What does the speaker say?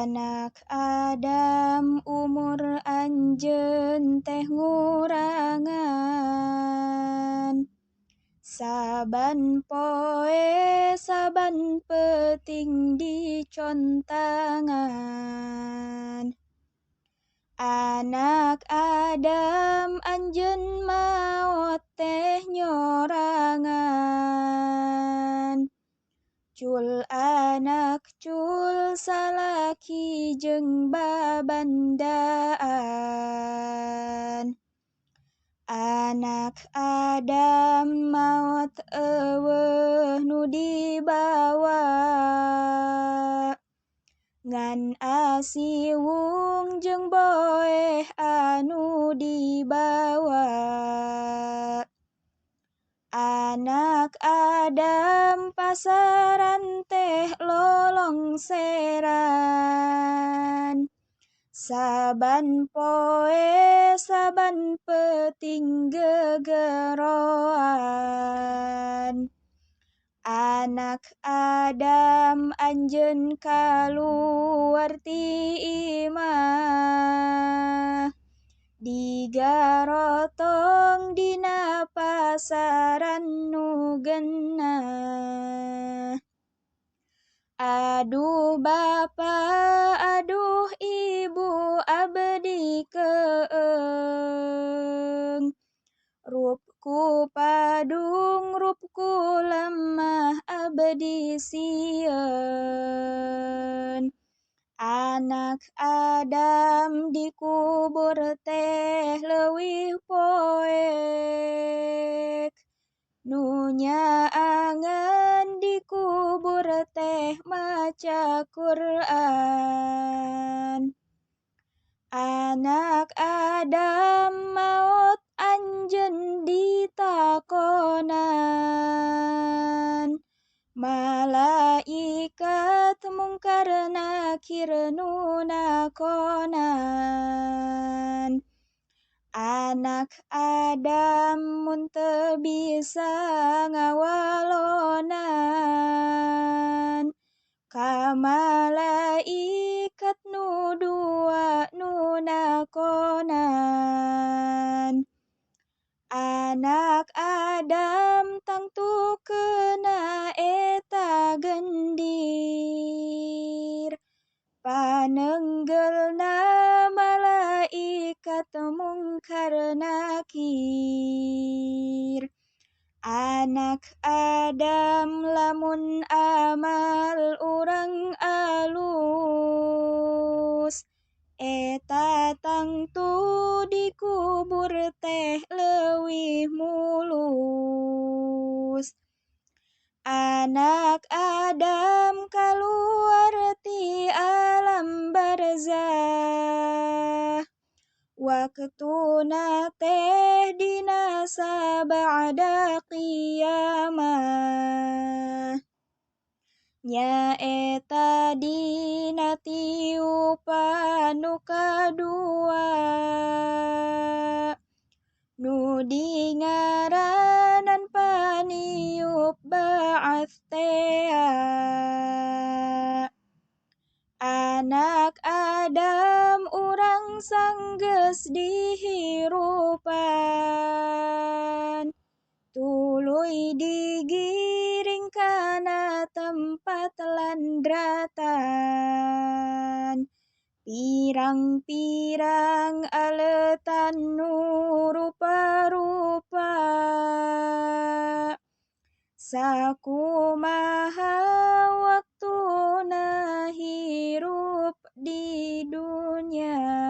Anak Adam umur anjeun teh ngurangan. Saban poe saban peuting dicontangan. Anak Adam anjeun maot teh nyorangan. Cul anak cul salaki jeung babandaan. Anak Adam maot eueuh nu dibawa. Ngan asiwung jeung boeh anu dibawa. Anak Adam pasaran teh lolongseran. Saban poe saban peuting gegeroan. Anak Adam anjeun kaluar ti imah. Digarotong dina pasaran nu genah. Aduh bapa, aduh ibu, abdi keeng. Rupku padung, rupku lemah, abdi sieun. Anak Adam dikubur teh leuwih poek. Nu nyaangan dikubur teh maca Quran. Anak Adam maot anjeun ditakonan. Malaikat mungkar nakir nu nakonan. Anak Adam mun teu bisa ngawalonan. Ka malaikat nu dua nu nakonan. Anak Adam tangtu keuna eta gendir. Panenggelna malaikat mungkar nakir. Anak Adam lamun amal urang alus. Eta tangtu dikubur teh leuwih mulus. Anak Adam kaluar ti alam barzah. Waktuna teh dina sabada qiyamah. Nyaeta dina tiupan nu kadua. Nu dingaranan paniup ba'ats tea. Anak Adam urang sanggeus dihirupan. Tuluy digiring kana tempat landratan. Pirang-pirang aletan nu rupa-rupa. Sakumaha waktuna hirup di dunya.